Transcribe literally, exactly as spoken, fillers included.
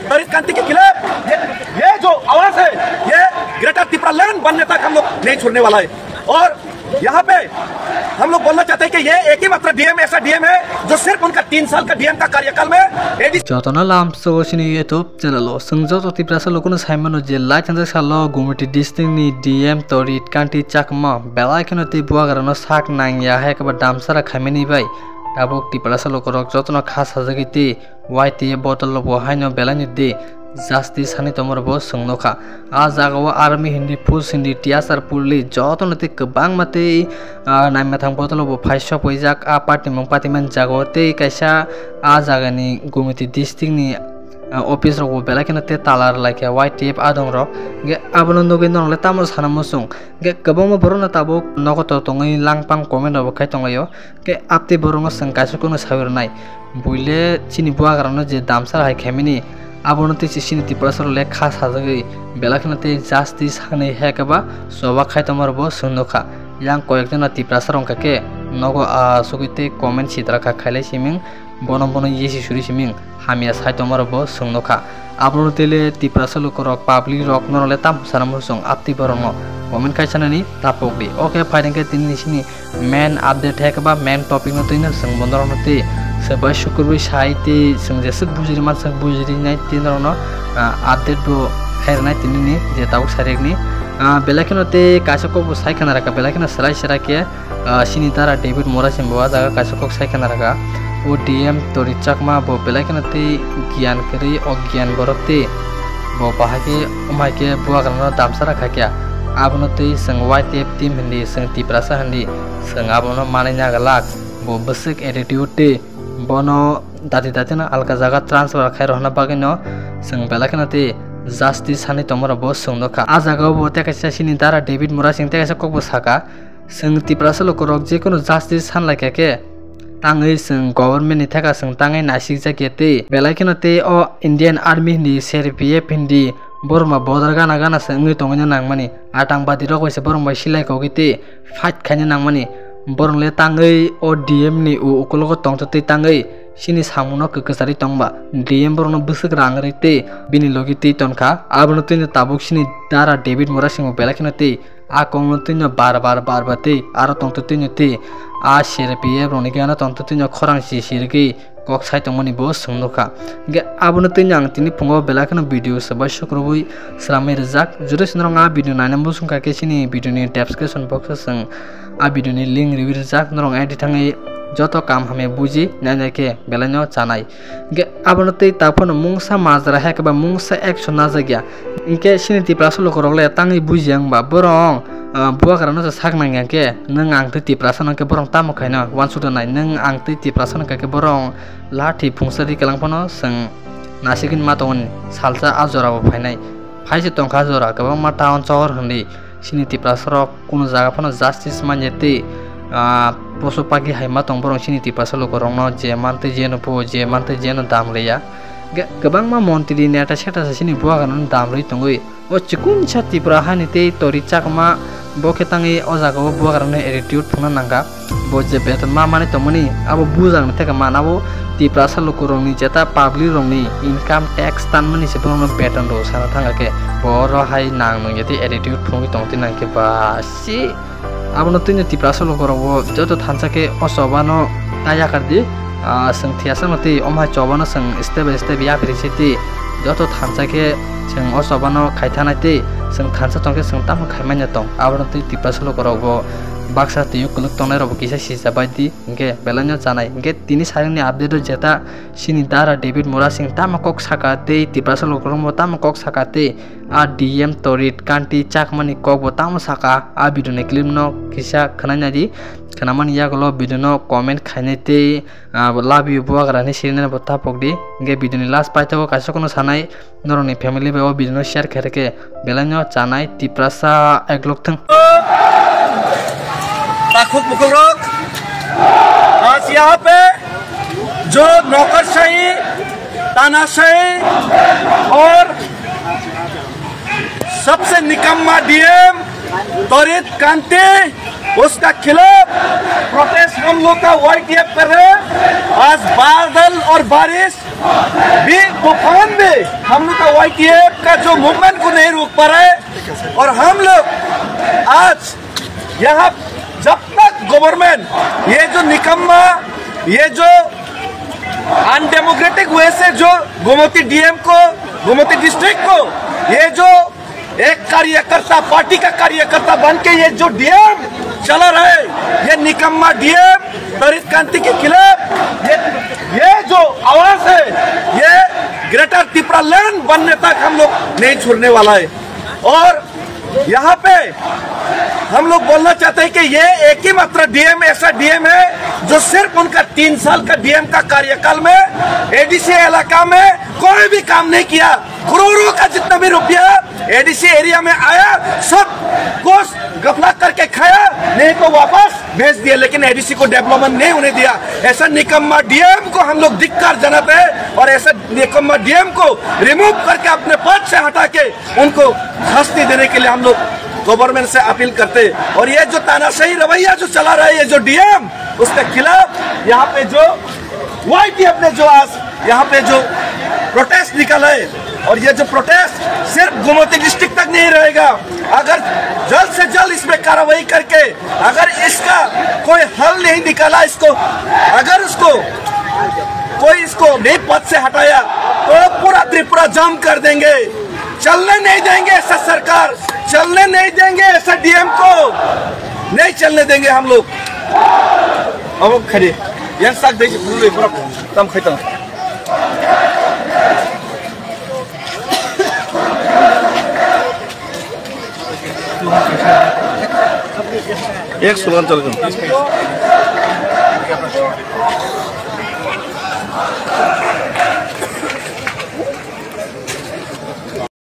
तरित कांति के खिलाफ ये, ये जो आवाज है, ये ग्रेटर तिप्रालैंड बनने तक हम लोग नहीं छोड़ने वाला है। और यहाँ पे हम लोग बोलना चाहते हैं कि ये एक ही मात्र डीएम ऐसा डीएम है जो सिर्फ उनका तीन साल का डीएम का कार्यकाल में AD jotono lamsogo chini YouTube channel o. Chwng joto Tiprasa lukuno saimano je lai thangjak salo Gumiti district ni D M Torit Kanti Chakma belai kheno tei buagrano sak nangya hai khe ba damsara khaimani bai tabuk Tiprasa lukurok jotono kha sajagwi tei Y T F bottle rok bo haino belai no de justice hani tongma rok bo chwng nukha. A jaga o army hindi, police hindi, T S R police joto no tei kwbangma tei, ah, naimwthang bottle rok bo phai sopwijak a party mung patimani jaga o tei kaisa a jaga ni Gumiti district ni, ah, office rok bo belai kheno tei tala rwlai kha Y T F adong rok. Hwnkhe abono nugwi norok le tamo sana muchung? Hwnkhe kwbangma borok no tabuk nogo to tongwi langpang comment rok bo khai tonglaio. Khe aptwi borokno chwng kaisa kokno sawi rwnai, buile chini buagrano je damsara hai khaimani, abono tei se chini Tiprasarok le kha sajagwi belai kheno tei justice hani hai khe ba choba khai tongma rokbo chwng nukha. Yang koyekjona Tiprasarok wngkha khe nogo asugwi tei comment sitra kha khailai siming, bono bono yesi suri siming. Hamya sai tongma rokbo chwng nukha. Abono tei le Tiprasa lukurok, public rok norok le tamo sana muchung aptwi borokno comment khai sanani tapok di. Oke, phaideng khe tini ni sini main update hai khe ba main topic no twi no chwng bo norok no twi swbai sukurbai sai tei chwng jeswk bujiri manswk bujiri nai tei norok no, ah, update bo khai rwnai tini ni je tabuk sarik ni. Ah, belai kheno tei kaisa kok bo sai khna rwkha, belai kheno swrai swrai khe Ah, chini dara David Murasing bo ah jaga kaisa kok sai khna rwkha. O D M Torit Chakma bo belai kheno tei giyan kwrwi, o giyan borok tei bo bahai khe, omhai khe buagrano damsara khaikha. Abono tei chwng Y T F team hindi, chwng Tiprasa hindi, chwng abono manwi nagalak. Bo bwswk attitude tei bono dati dati no alka jaga transfer khai rohorna bagwi no chwng belai kheno tei justice hani tongma rok bo chwng nukha. Ah jaga o bo tei kaisa chini dara David Murasing tei kaisa kok bo saka. Chwng Tiprasa lukurok jekunu justice sanlaikha khe tangwi chwng government ni theka chwng tangwi naisikjakya tei belai kheno tei o Indian Army hindi, C R P F hindi borokma border gana gana se wngwi tongwino nangmani. Atangbadirok bai se borok bai silai kogwi tei fight khaina nangmani. Borok le tangwi o D M ni u-, ukulogo tongtwtwi tangwi chini samungno kwkwcharwi tongba. D M borokno bwswk rang rwi tei bini logi twi tonkha. Abono twino tabuk chini dara David Murasing bo belai kheno tei a kokno twino bar bar bar bar tei aro tongtwtwino tei a C R P F rokni gana tongtwtwino khorang si si rwgwi kok sai tongmani bo chwng nukha. Hwnkhe abono twino ang tini phungo belai kheno video swbai sukrubwi sramwi rijak. Jodi se norok a video naina muchung kha khe chini video ni description box o chwng a video ni link riwi rijak. Norok edit thangwi joto kam hamya buji naina khe belai no chanai. Hwnkhe abono tei ta phano mungsa majra hai khe ba mungsa action najak ya. Hwnkhe chini Tiprasa lukurok le tangwi bujiya wngba borok, ah, buagra no sak nang ya khe nwng ang tei Tiprasa no khe borok tamo khaino uansukda nai, nwng ang tei Tiprasa no khe borok lathi phungsa ri kwlang phano chwng nasigini ma tongo ni salsa a jora bo phainai. Phai se tongkha jora kwbangma town sohor hwnwi chini Tiprasa rok kunu jaga phano justice manya tei, ah, poso pagi hai ma tong borok chini Tiprasa lukurok no je mantwi je no phuo je mantwi je no dam liya. Ge-, kwbangma montri neta seta se chini buagra no dam rwi tongwi. O chikunsa Tripura hani tei tori chakma bo khe tangwi o jaga o buagra no attitude phunukna nangkha. Bo je beton ma manwi tongmani abo bujak ni theke man abo Tiprasa lukurokni jeta public rokni income tax tanmani se borokno beton rw sana thangkha khe bo oro hai nang nung ya tei attitude phunugwi tong twi nang khe ba si abono twino Tiprasa lukurokbo joto thansa khe o chobano ta yakar di, ah, chwng thiyasa no tei omo hai chobano chwng step by step yapri se tei joto thansa khe chwng o chobano khai thanai tei chwng thansa tong khe chwng tamo khai manya tong abono tei Tiprasa lukurokbo baksa twiwi kwlwk tongnai rokbo kisa sija bai di. Hwnkhe belai no chanai. Hwnkhe tini saringni update o jeta chini dara David Murasing tamo kok saka tei Tiprasa lukurokbo tamo kok saka tei a D M Torit Kanti Chakmani kokbo tamo saka. A video ni clip no kisa khwnai nai di. Khwnamani yagulo video no comment khainai tei, ah, love you buagra hinwi sirinai bo tapok di. Hwnkhe video ni last paithago kaisa kono sanai. Norokni family bai o video no share khairokhe belai no chanai Tiprasa eklok thung. Takhuk bukhuk rok, aaj yahan pe jo naukarshai, tanashai aur sabse nikamma D M Torit Kanti, uska khilaf protest hum log ka Y T F kar rahe hain. Aaj badal aur barish भी तूफान भी हम लोग का वाईटीएफ का जो मूवमेंट को नहीं रोक पा रहा है और हम लोग आज यहाँ जब तक गवर्नमेंट ये जो निकम्मा, ये जो अनडेमोक्रेटिक वे से जो गोमती डीएम को, गोमती डिस्ट्रिक्ट को ये जो एक कार्यकर्ता, पार्टी का कार्यकर्ता बन के ये जो डीएम चला रहा है, ये निकम्मा डीएम तरित कांति के खिलाफ ये, ये जो आवाज है, ये ग्रेटर तिपरा लैंड बनने तक हम लोग नहीं छोड़ने वाला है। और यहाँ पे हम लोग बोलना चाहते हैं कि ये एक ही मात्र डीएम ऐसा डीएम है जो सिर्फ उनका तीन साल का डीएम का कार्यकाल में एडीसी इलाका में कोई भी काम नहीं किया। करोड़ों का जितना भी रुपया एडीसी एरिया में आया, सब कुछ गफला करके खाया, नहीं तो वापस भेज दिया, लेकिन एडीसी को डेवलपमेंट नहीं होने दिया। ऐसा निकम्मा डीएम को हम लोग धिक्कार जनाते हैं और ऐसा निकम्मा डीएम को रिमूव करके अपने पद से हटा के उनको शास्ति देने के लिए हम लोग गवर्नमेंट से अपील करते हैं। और ये जो तानाशाही रवैया जो चला रहा है, ये जो डीएम, उसके खिलाफ यहाँ पे जो वाईटीएफ ने जो आज यहाँ पे जो प्रोटेस्ट निकाला है, और ये जो प्रोटेस्ट सिर्फ गोमती डिस्ट्रिक्ट तक नहीं रहेगा, अगर जल्द से जल्द इसमें कार्रवाई करके अगर इसका कोई हल नहीं निकाला, इसको अगर उसको कोई इसको नहीं पद से हटाया तो पूरा त्रिपुरा जाम कर देंगे। चलने नहीं देंगे ऐसा सरकार, चलने नहीं देंगे ऐसा डीएम को, नहीं चलने देंगे हम लोग। अब खड़े, यार साथ दे, पूरे पूरा काम खत्म। एक स्लोगन चल।